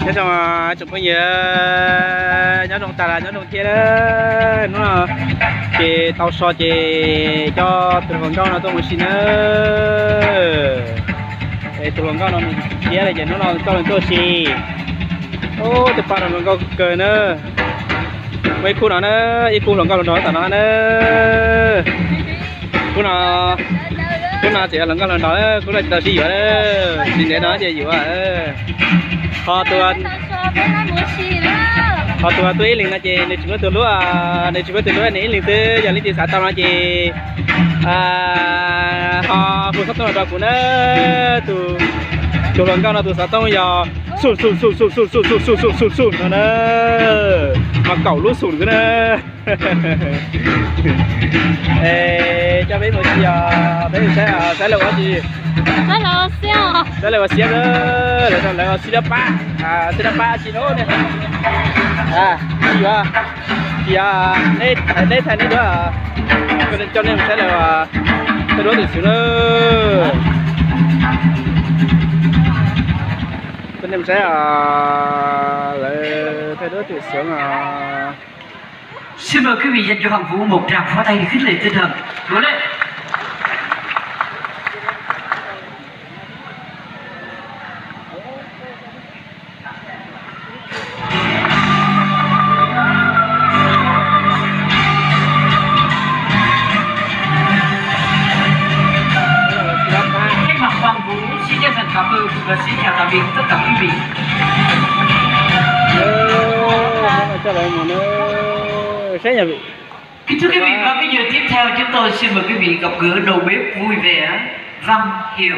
Nyob zoo tsoom phooj ywg, nyob zoo tag los nyob zoo thiab na. Hnub no ces tau so ces coj tus hluas nkauj no tuaj mus si na. Es tus hluas nkauj no nws tsis khiav li ces hnub no coj nws tuaj si. Ub, tus poj no hluas nkauj kawg na. Muaj ib khub no na, ib khub hluas nkauj hluas nraug tam no na. Khub no, khub no tseem yog hluas nkauj hluas nraug, khub no tsis tau sib yuav, tsis ntev no ces yuav. Ho tus, ho tus tuaj ib leeg no ces nws tsis muaj tus hlub, nws tsis muaj tus hlub nws ib leeg xwb, yog leej twg xav tau no ces ho hu xov tooj los rau kuv na. Tus, tus hluas nkauj no tus xov tooj yog xum xum xum xum xum xum xum xum xum xum xum no na, mas kaum lub xum xwb na. Es coj peb mus si os, peb mus saib, saib lawv ua si. Saib lawv ua siab, lawv ua siab, lawv ua xib dab pab, xib dab pab tsis lub ne. Tsis yuav, tsis yuav, neb, neb thaij neb duab, coj nej mus saib lawv thaij duab tim xwb na. Coj nej mus saib lawv thaij duab tim xwb os. Xin mời quý vị dành cho Hoàng Vũ một tràng pháo tay khích lệ tinh thần. Cố lên. Thay mặt Hoàng Vũ xin chân thành cảm ơn và xin chào tạm biệt tất cả quý vị. Ơ, cho đợi một nữa. Sếp nhà vị. Kính thưa quý vị và các bạn, tiếp theo chúng tôi xin mời quý vị gặp gỡ đầu bếp vui vẻ Văn Hiệp.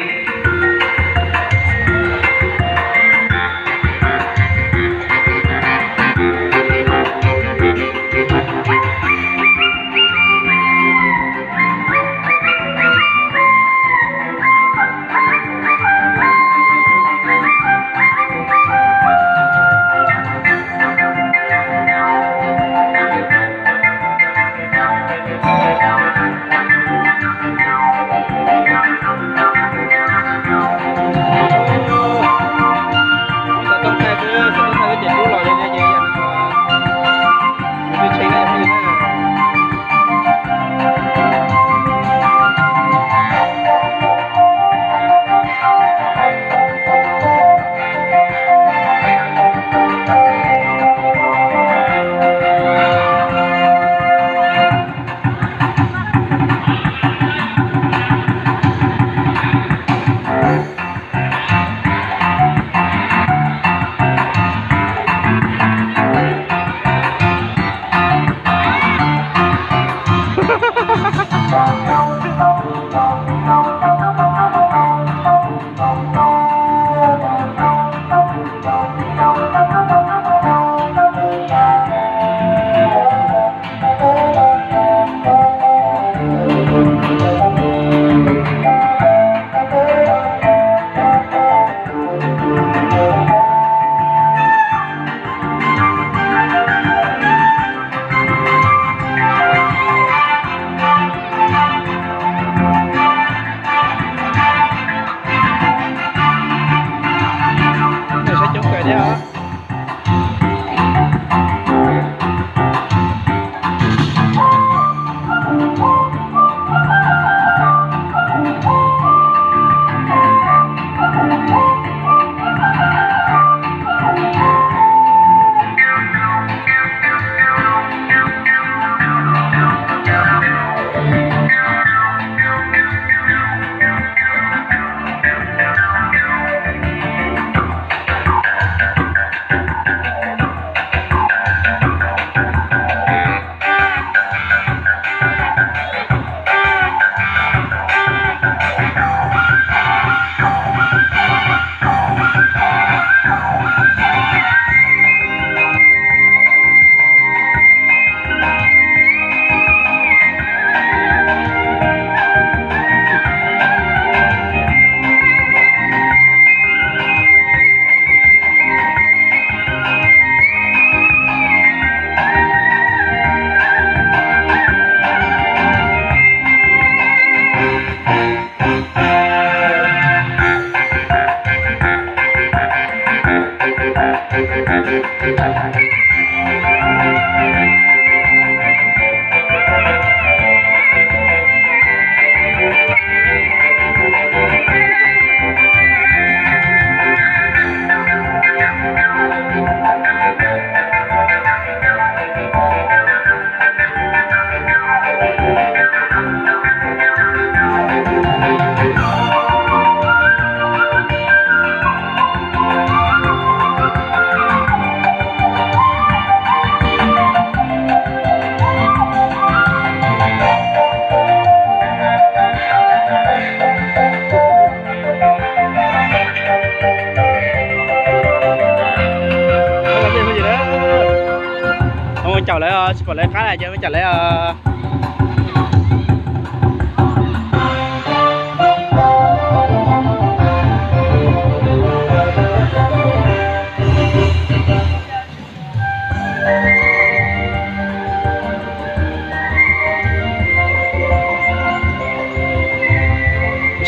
Mus caum lawv, tsis pom lawv qab lawm ces mus caum lawv os.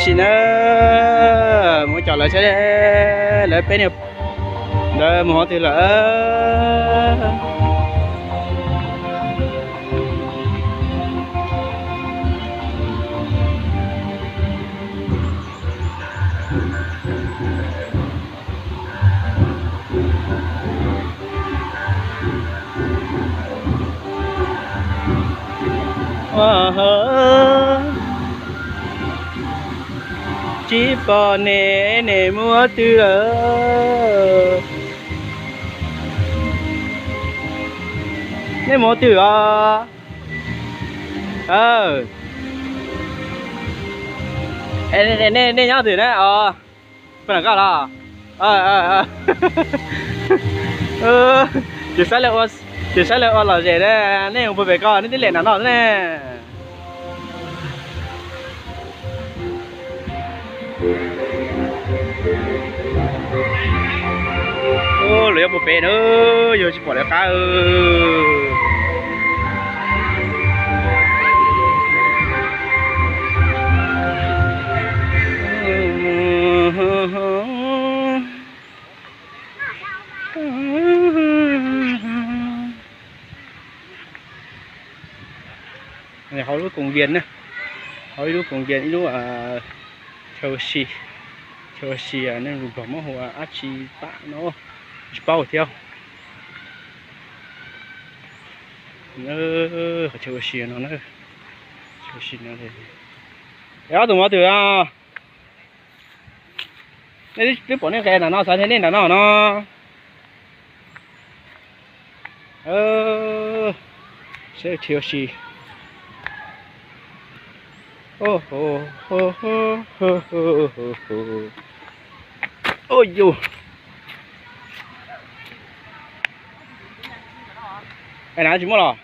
Sim na, mus caum lawv saib lawv peb niag ntawd mus qhov twg lawm. Tsis pom nej, nej mus qhov twg lawm? Nej mus qhov twg os? Nej nyob twg na os? Peb na koj los? Ces saib lawv ua, ces saib lawv ua lom zem na, nej mus pem ko nej twb lem nram no xwb ne. Lawv yuav mus pem na, yog tsis pom lawv qab. Hauv lub koom vias na, hauv ib lub koom vias ib lub chaw ua si, chaw ua si nej lus Nplog muab hu ua dab tsi tam no tsis paub thiab. Qhov chaw ua si no na, chaw ua si no. Ob tug mus twg? Nej twb pom nej nqes nram no xav tias nej nram no no. Seb chaw ua si. Ua yus, na tsis muaj los?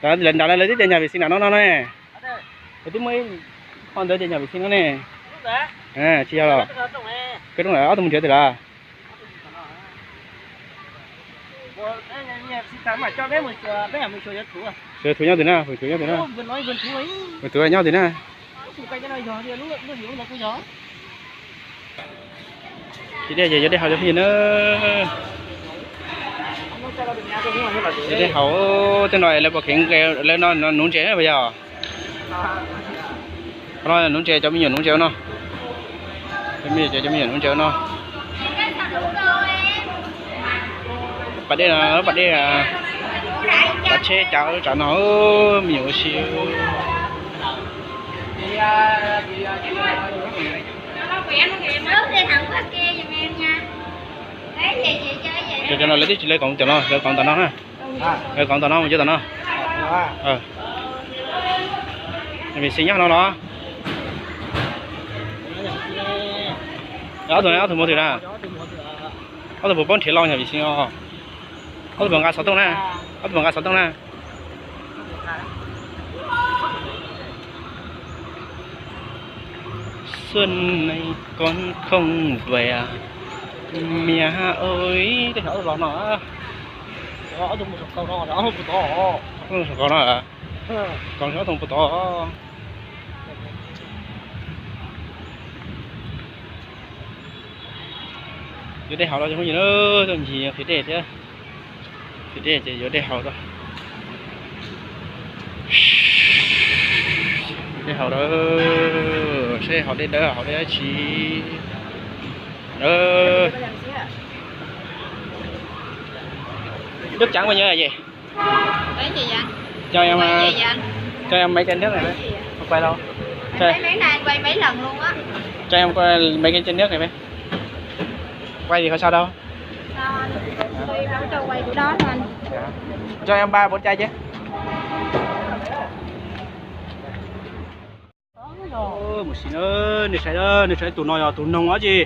Lawv nram no lawv twb tias nyuag vim xis nram no no ne. Lawv twb muaj ib qho ntawd tias nyuag vim xis no ne. Tsis yog los? Koj rooj lawm ob tug mus nrhiav twg lawm? Xyuas thuv nyob twg na, thuv nyob twg na? Thuv nyob twg na? Tsis dej ces yuav dej haus cov phooj ywg na. Yuav dej haus, tej no lawv pom kev, lawv no nuv ntses na puas yog? Qhov no nuv ntses, cov me nyuam nuv ntses no. Cov me nyuam, cov me nyuam nuv ntses no. Pas dej no, pas dej, pas tsheb cav tsav no, me nyuam ua si. Cov no lawv twb tsis lawv koom cov no, lawv koom ntawm no na. Lawv koom ntawm no mus cov tom no. Vim xis nyob no los? Ob tug, ob tug mus twg na? Ob tug puas paub nrhiav los nyuag vim xis os? Ob tug puas nqa xov tooj na? Ob tug puas nqa xov tooj na? Xuân này con không về à, mẹ ơi. Tej zaum ob tug los no. Ob tug saum ko no, ko ob tug puas tod. Yuav dej haus rau cov phooj ywg na, tuaj ncig qhwv dej thiab. Qhwv dej ces yuav dej haus rau. Dej haus rau, seb haus dej dawb haus dej dab tsi. Dawb ceev mas nyob es. Cho em, cho em mấy chai nước này với. Quay đâu? Cho em mấy cái chai nước này với. Quay thì có sao đâu. Cho em ba bốn chai chứ. Mus sim na, nej saib, nej saib tus no yog tus noog dab tsi.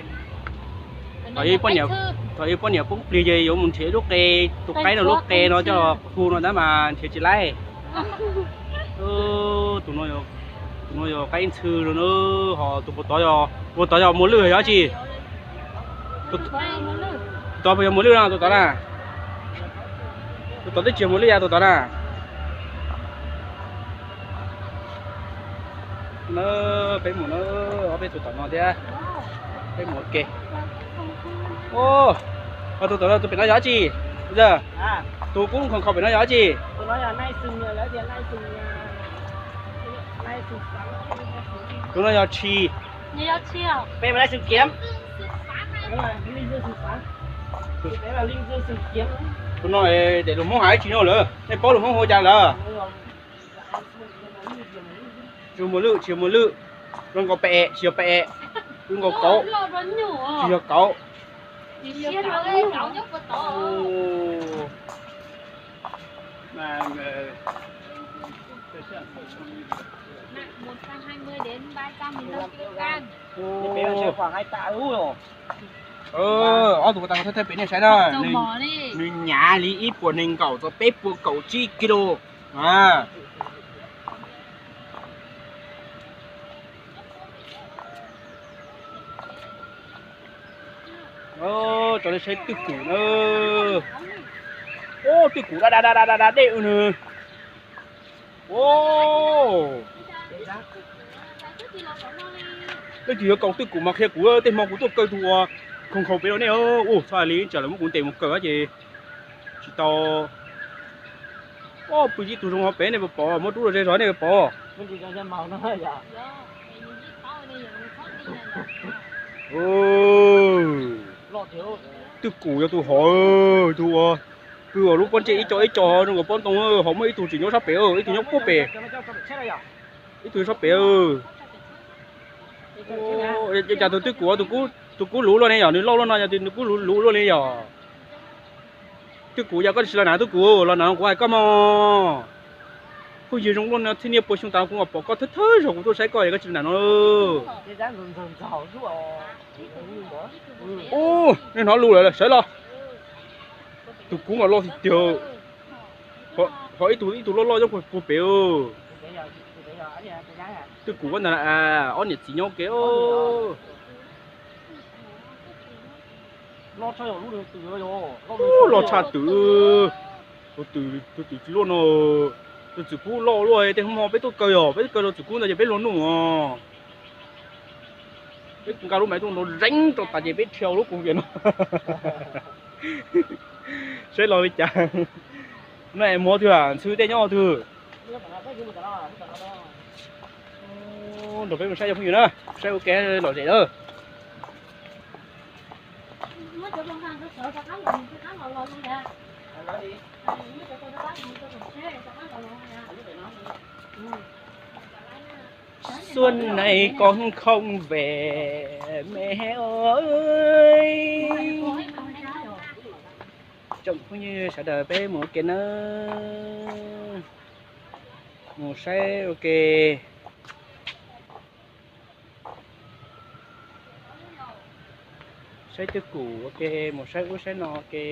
Thaum ib poj niam poob plig ces yuav mus nrhiav lub qe, tus qaib no lub qe no coj los hu no tab mas nrhiav tsis laib. Tus no, tus no yog qaib ntxhw no na, ho tus puag tod, puag tod yog muas lwj yog dab tsi? Tus tod puas yog muas lwj no tus tod na? Tus tod twb tsis yog muas lwj yog tus tod na. Na, peb mus na, ob peb tus tom no thiab. Peb mus ua ke. Tus tom no tus pem no yog dab tsi? Tus kub nkhaus nkhaus pem no yog dab tsi? Tus no yog tshis. Tus no es lus Hmoob hais dab tsi no lawm, nej paub lus Hmoob hu cas lawm? Tsis muas lwj, tsis muas lwj. Zoo nkaus pem, tsis yog pem. Zoo nkaus kauv, tsis yog kauv. Ob tug tas thawj thawj pem nej saib na, nws hnyav li ib puas nees nkaum txog peb puas kaum tsib kilo. Tso nej saib twj kum na. Twj kum da da da da da dej nws. Leej twg yuav koom twj kum mas qhia kuv, tej hmo kuv tuaj kaw tus uas nkhaus nkhaus pem no nej. Ua txhaj li tsam lawv muab kuv ntes mus kaw ces tsis tau. Pw ib tug zoo hov pem nej puas pom, muab rub los ze zog nej puas pom. Twj kum yog tus hov, tus uas pw uas lub pob ntseg ib co ib co zoo nkaus pob ntoo, ho muaj ib tug tseem nyob sab pem, ib tug nyob puag pem, ib tug sab pem. Cas tus twj kum, tus kub luv luaj ne yom, nws loj luaj no yog nws kub luv luv luaj ne yom. Twj kum yog koj tsis los nam twj kum, los nam kuv hais koj mog. Phooj ywg zoo luaj no thiab niaj pua xyoo tas kuv pom koj thawj thawj zaug kuv tuaj saib koj, yog koj tsis los nam no. Ub, nej hnov lus lawm sawv los. Tus kub mas loj tiag tiag. Ho ib tug ib tug loj loj nyob puag pem. Twj kum koj ntag, ob niam txiv nyob ke. Loj tshaj twm. Tus twm, tus twm tsis luaj no. Tus twm kub loj luaj, tej hmo peb tuaj kaw yog peb tuaj kaw los twm kub ntawd ces peb luag nuj os. Peb nqa lub maiv tuaj nrau zeeb rau tas ces peb dhia lub koom vias no. Saib los li cas. No es muab twg, ntxhw tej nyob twg. Nrog peb mus saib cov phooj ywg na, saib ua ke lom zem na. Xuân này con không về mẹ ơi. Tsoom phooj ywg sawv daws peb mus ua ke na, mus saib ua ke. Saib twj kum ua ke, mus saib ub saib no ua ke.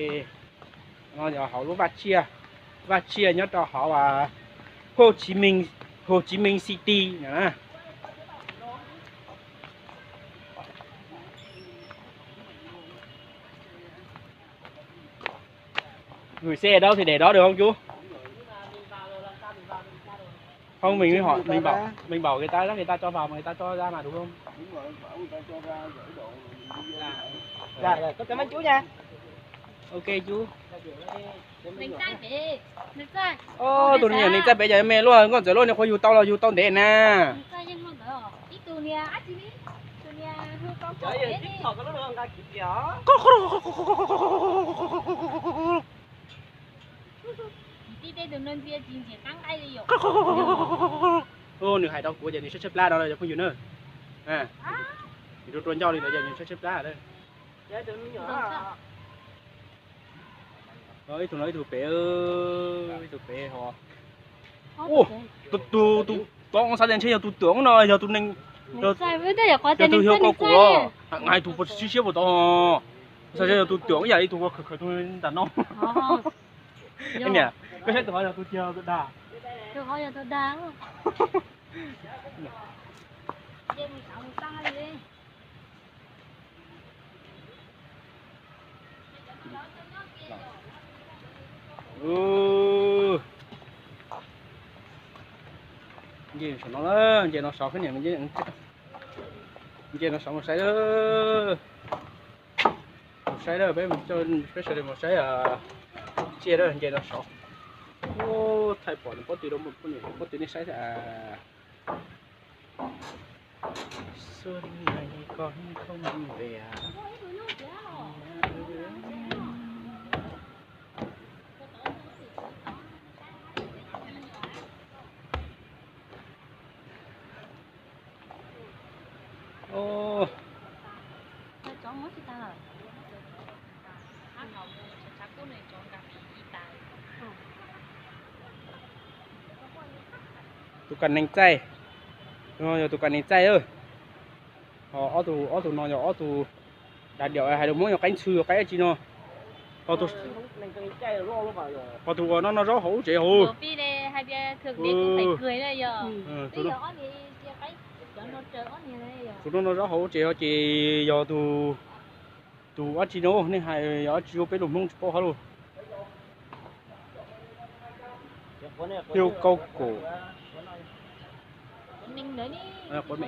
No yog hauv lub vaj tsiaj, vaj tsiaj nyob rau hauv Hồ Chí Minh, Hồ Chí Minh City no na. Gửi xe ở đâu thì để đó được không chú? Không, mình mới hỏi, mình bảo, mình bảo người ta, người ta cho vào mà người ta cho ra mà đúng không? Cub nha. Ok cub. Tus niam neeg txaij pem ces me luaj, nkauj ntxawm luaj, nws qhuav yug tau los yug tau ntev na. Nws hais rau kuv ces nws tshaib tshaib plab no cov phooj ywg na. Nws rua rua ncauj li ntawd ces nws tshaib tshaib plab. Ib tug no ib tug pem, ib tug pem ho. Tus, tus, tus, tus xav tias ntshe yog tus twm no yog tus neeg, yog tus yog kaum kaum os, hais tus puas sib siab puas tau ho. Xav tias yog tus twm ib yam li tus khaws khaws tus nram no. Niam, koj saib tus hov yog tus twg, tus dag? Nce saum no, nce no saud, nce no saud mus saib. Mus saib lawm, peb, peb sawv daws mus saib tsiaj lawm, nce no saud. Thaij pom nws pob tw rau phooj ywg, pob tw nej saib. Tus kam neeg txaij, no yog tus kam neeg txaij. Ho ob tug, ob tug no yog ob tug dav diam hais lus Hmoob yog qaib ntxhw qaib dab tsi no. Ho tus uas no noj zaub hauv lub tsev hauv. Tus no noj zaub hauv lub tsev ho ces yog tus, tus dab tsi no, nej hais yog dab tsi ua peb lus Hmoob tsis paub hab lus. Yog kaub kaum. Quav me.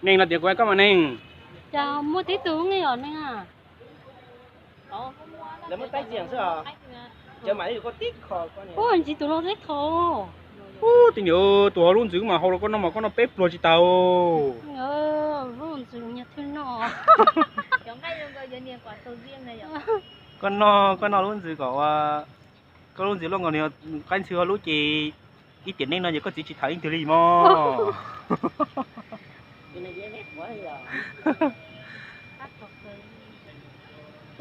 Neeg los tias kuv hais koj mas neeg. Cas muaj tib tug nqi os neeg a. Ub, ntsis tus no tib qho. Ub, tij niam, tus hauv lub ntxwv mas hau rau koj noj mas koj noj peb pluag tsis tau. Lub ntxwv nyias thwj noj. Koj noj, koj noj lub ntxwv kom ua, koj lub ntxwv loj nkaus nws qaib ntxhw hauv lub ces ib tiam neej no ces koj txiv tsis tham leej twg li mog.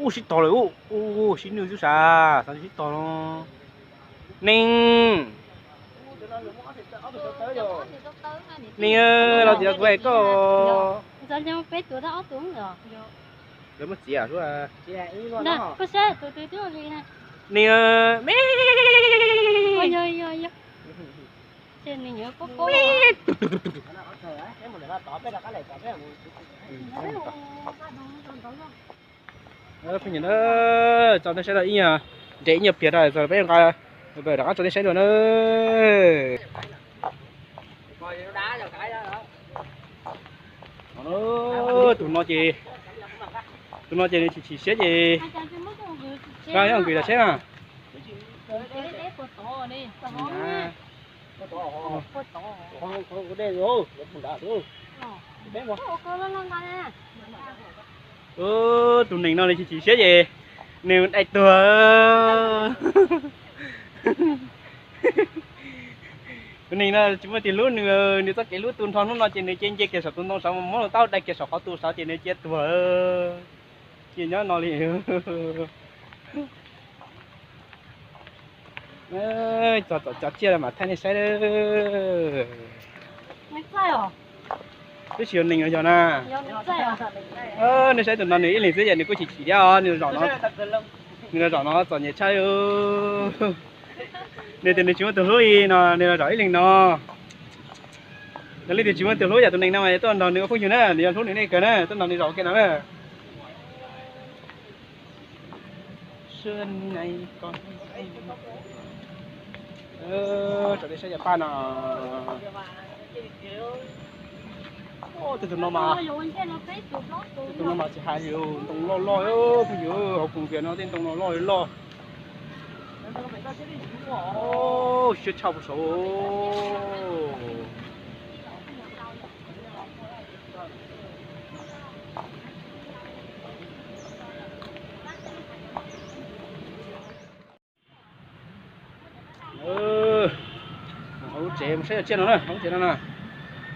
Ub, sib tog lawm ub, ub, sib nwj xwb sas, xav sib tog no. Neeg, neeg, los tias kuv hais koj. Lawv muab txiav. Neeg, me. Phooj ywg na, tso nej saib dua ib nyuag, nres ib nyuag pliag rau peb nqa, rov qab tso nej saib dua na. Tus no ces, tus no ces nws chim chim siab ces nqa nqis los saib na. Tus neeg no nws chim chim siab ces nws dai tuag. Tus neeg no tsis muaj tus hlub nws, nws txoj kev hlub tu nrho hnub no ces nws cia nce kiag saum tus ntoo saud mus muab lub taub dai kiag saum qhov tu saud ces nws cia tuag. Cia nyob no li. Txog tom cov tsiaj mam thaij nej saib. Twb tsis yog neeg los yog na. Nej saib tus no nws ib leeg xwb ces nws kuj chim chim thiab os, nws los zaum no txom nyem tshaj. Nws tias nws tsis muaj tus hlub li no, nws los zaum ib leeg no. Nws leej twg tsis muaj tus hlub yam tus neeg no mas tuaj nrog nws ua phooj ywg na, nws yuav hlub nws nej kawg na, tuaj nrog nws zaum kiag no na. Tso nej saib cov paj no. Tej tus no mas, tej tus no mas tsis hais li, ntoo loj loj phooj ywg, hauv Koos Vias no tej ntoo no loj li loj. Siab tshaj puag saud. Hauv tsev mus saib yog tsiaj no na, hauv tsev no na.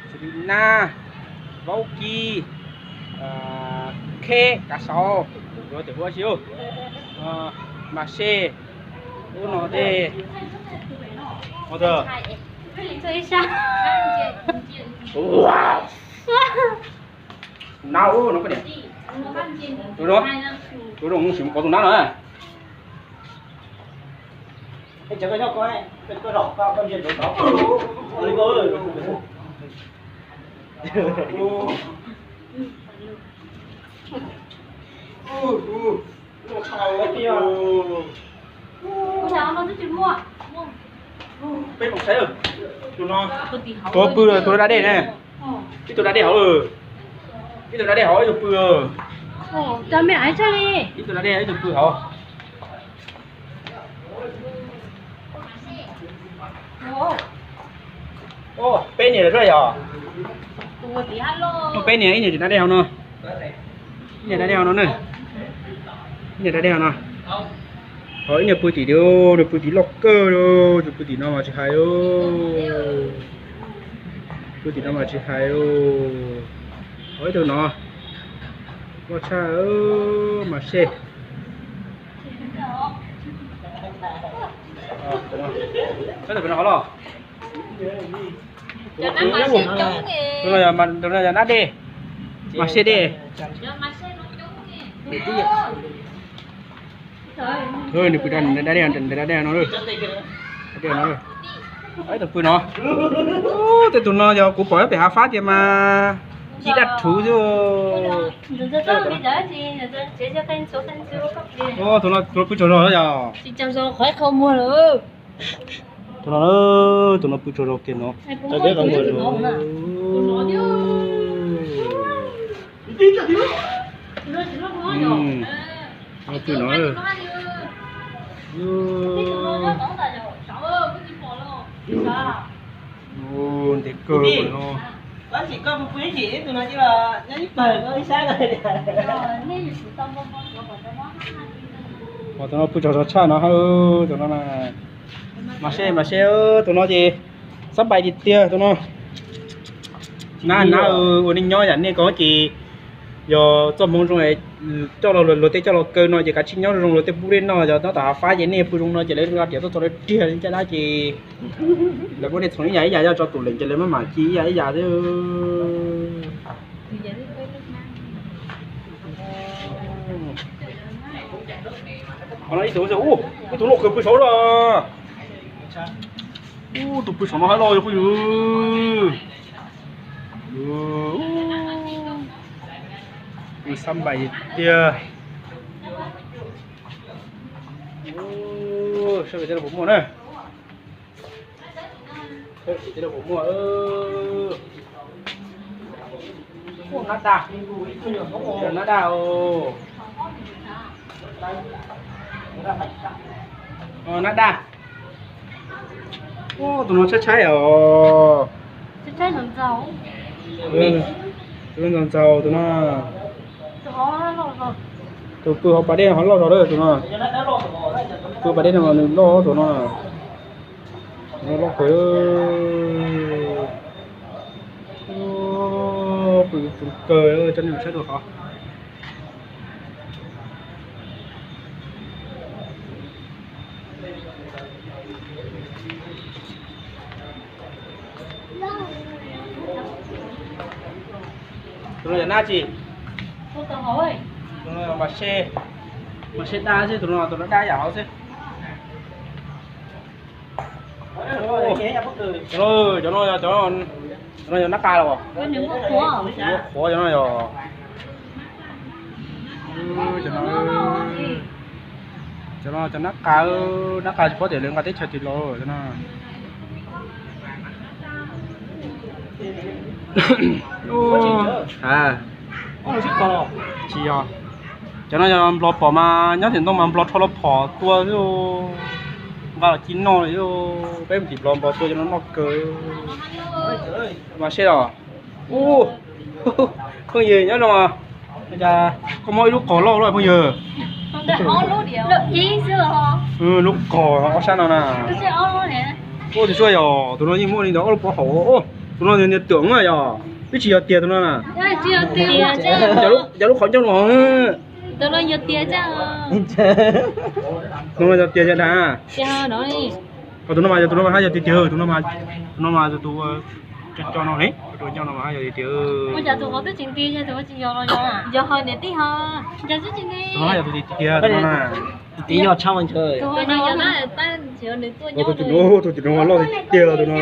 Xws li nab, vaub kib, kheb, kav saud, yuav tias hu ua si, mas se, ub no tej, ua tag. Nab no, tus zoo mus sim qhov tus nab no. Peb mus saib, tus no, tus pw, tus da dej ne, ib tug da dej hauv, ib tug da dej hauv, ib tug pw, ib tug da dej ib tug pw hauv. Peb niag lawm yog, peb niag, ib niag da dej hauv no, ib niag da dej hauv no, ib niag da dej hauv no, ho ib niag pw tim, nws pw tim loj kawg, tus pw tim no mas tsis hais, pw tim no mas tsis hais, ho ib tug no loj tshaj, mas se. Tus no los, tus no yog nab dej, mas se dej. Nws pw da dej, da dej no, da dej no. Ib tug pw no, tej tus no yog kuv pom pem hav fab tias mas ci daj rhuv xwb. Tus no pw tsaug zog yog, tus no, tus no pw tsaug zog kiag no. Pw no, ntev kawg no. Tus no pw tsaug zog tshaj no, tus no mas se, mas se, tus no ces xab npais tiag tiag tus no. Nab, nab ua neej nyob yam nej ko ces yog txoj hmoov zoo coj los, luag tej coj los kaw no ces kav tsij nyob zoo, luag tej pub dej noj, yog nyob tom hav fab ces nej pw zoo no ces lawv nqa riam tuaj txog lawv riag li ncaj dab ces lawv muab dej txhoov ib yam ib yam coj tso tus leem ces lawv maj mam ci ib yam ib yam xwb. Qhov no ib tug, ub, ib tug loj kawg pw saud los. Ub, tus pw saum no hab loj yog phooj ywg. Pw xab npais tiag. Saib pem teb no puas muaj na. Saib pem teb no puas muaj. Nab daj, nab daj os. Nab daj. Tus no tshaib tshaib os. Tus no ntxaug ntxaug tus no. Tus pw hauv pas dej ho loj zog lawm tus no. Pw pas dej no nws loj tus no. Loj kawg. Pw tus kawg coj nej mus saib dua qhov. Tus no yog nab tsi? Tus no mas se, mas se daj xwb, tus no, tus no daj yam hauv xwb. Cov no, cov no yog, cov no yog nab qa los? Qhuav cov no yog. Cov no cov nab qa, nab qa tsis paub tias lawv nqa teb chaws twg los cov no. Tsis yog, cov no yog nplog pom mas nyob tim ntoo mas nplog rho los phom tua xwb, nqa los ci noj xwb. Peb mus tim nplog, nplog tua cov no noj kawg. Mas seb os. Phooj ywg nyob zoo, cas koj muab ib lub qos loj loj phooj ywg. Lub qos ob sab no na. Ua tus suav yog tus no yeej muaj li ntawd ob lub pov haum. Tus no niag twm na yog, twb tsis yog tiag tus no na. Cov lub qhov ncauj no. Tus no yog tiag tiag dag. Tus no mas yog tus no mas haj yog tiag tiag, tus no mas, tus no mas tus co no ne, tus co no mas haj yog tiag tiag. Tus no haj yog tus tiag tiag tus no na. Tus no, tus no loj tiag tiag tus no.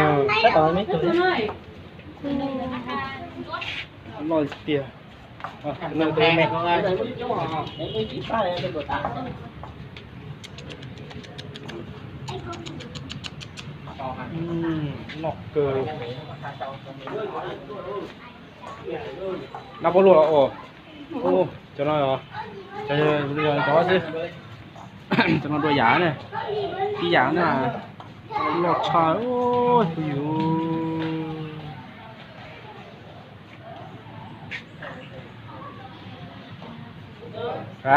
Loj tiag tiag. Loj kawg. Nab pob luaj os. Cov no, cov xwb. Cov no dua yam na, tib yam na, loj tshaj. A,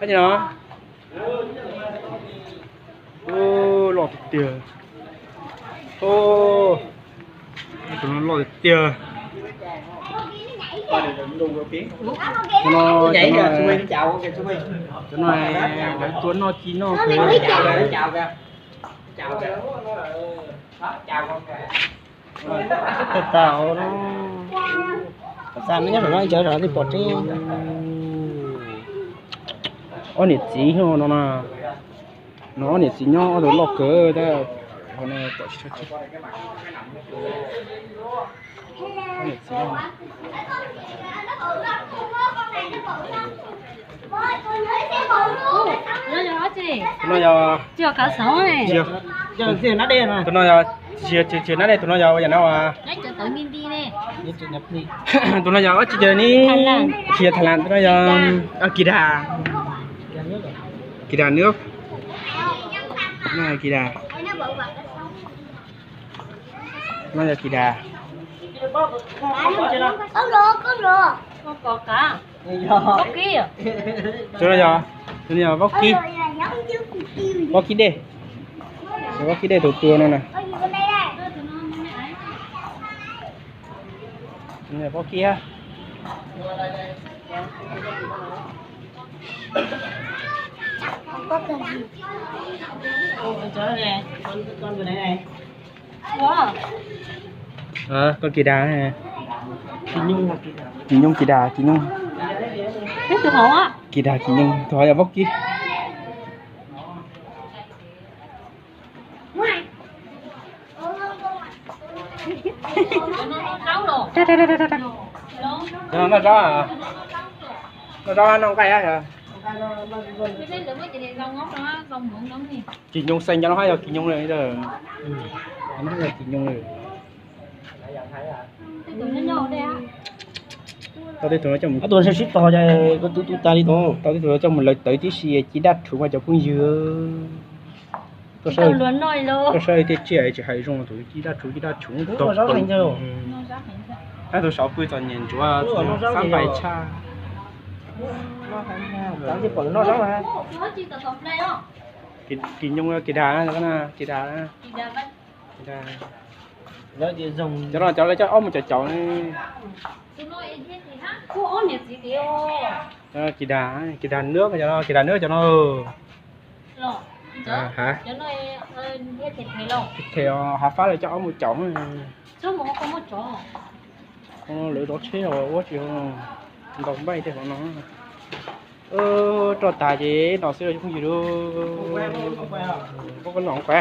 no, loj tiag tiag. Tus no loj tiag tiag. Cov no lawv tua noj ci noj kawg. Tau no, tau no nyob saum no, nyob saum no twb pom tseeb. Ob niam txiv no na, no ob niam txiv nyob ob tug loj kawg tab. Tus no yog, tus no yog, tus no yog, tus no yog ua yam na. Tus no yog ob tsi ces ni, tsis yog Thaib Las, tus no yog Kidas, Kidas Nước, Kidas, no yog Kidas. Tus no yog, tus no yog vaub kib, vaub kib dej, vaub kib dej tus tua no na. Vaub kib. Koj Kidas, Kis Nyoog, Kis Nyoog, Kidas Kis Nyoog, tus hov yog vaub kib. Noj zaub, noj zaub noj nqaij. Kis Nyoog xeem cov no hab yog Kis Nyoog li. Kis Nyoog li. Tau tej tug no coj mus, tus sib tog ces koj tu tu tas li tau. Tau tej tug no coj mus lawv tawv tib si ci daj rhuv mas cov phooj ywg. Koj saib tej tsiaj tsis hais zoo, tus ci daj rhuv ci daj rhuv tog. Ab, tus saud pw txom nyem ntsuav xab nqaim tshaj. Kis Nyoog, Kidas, Kidas. Cov no cov lawv coj ob mus caum caum ne. Kidas, Kidas Nước, Kidas Nước cov no. Them hav fab lawv coj ob mus caum. Lawv zov tsheb os, ua tsis ntaus npaij tej qhov no. Roj tas ces no xwb os cov phooj ywg. Koj, koj nom kuv.